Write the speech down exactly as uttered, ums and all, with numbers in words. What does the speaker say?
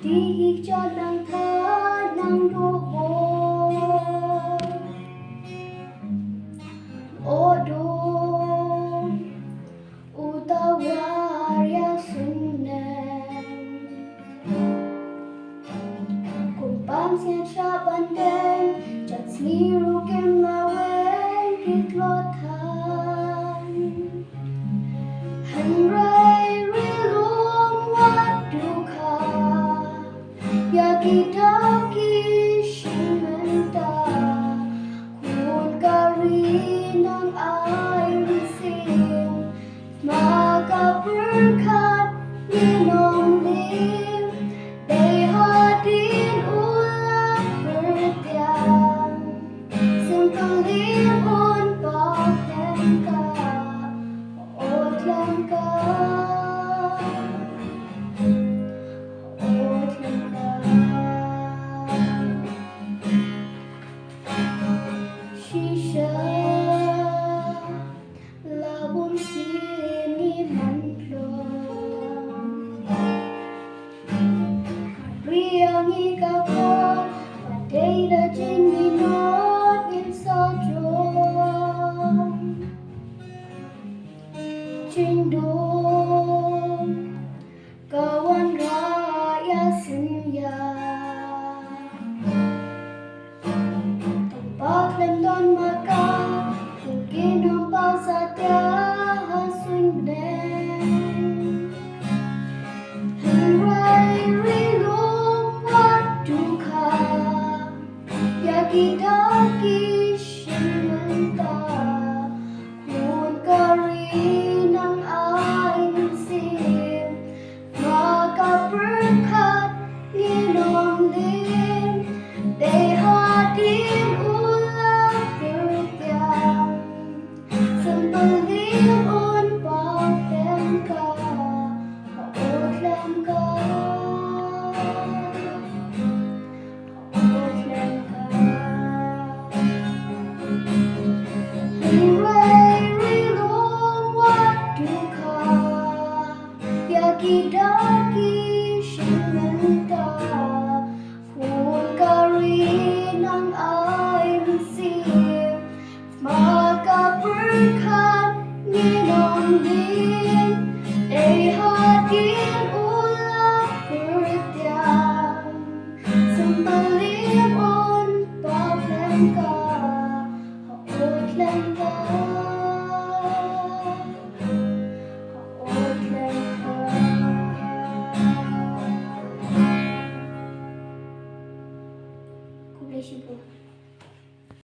Hi hi jot nang tha nang duh bor. O do uta war ïa sunneng. Kum pan sngewsih ban deng, jot sni ruh kim la weng ki tlot than. Hynrei ri lum wat dukha ïa ki dak ki shin mynta. Khun ka ri nang ai mynsiem, ma ka pyrkhat ngin ym lim. Dei hadien u la pyrthiang, sngewthuh lim un pau khlem ka. O khlem ka, o khlem ka. Shisha la bun sien ngi man tlot. Riang ngi ka por, ba dei da jingminot ngin sa jong. Jingdum ka wanrah ïa synñia. Tang ba khlem don ma ka, kin ym pau satia ha suiñ bneng. Hynrei ri lum wat dukha ïa ki dak ki shin mynta. Khun ka ri nang ai mynsiem, ma ka pyrkhat ngin ym lim. Dei hadien u la pyrthiang, sngewthuh lim un pau khlem ka. O khlem ka, o khlem ka. Hynrei ri lum wat dukha ïa ki dak ki shin mynta. Khun ka ri nang ai mynsiem, ma ka pyrkhat ngin ym lim. Dei hadien u la pyrthiang, sngewthuh lim un pau khlem ka. O khlem ka,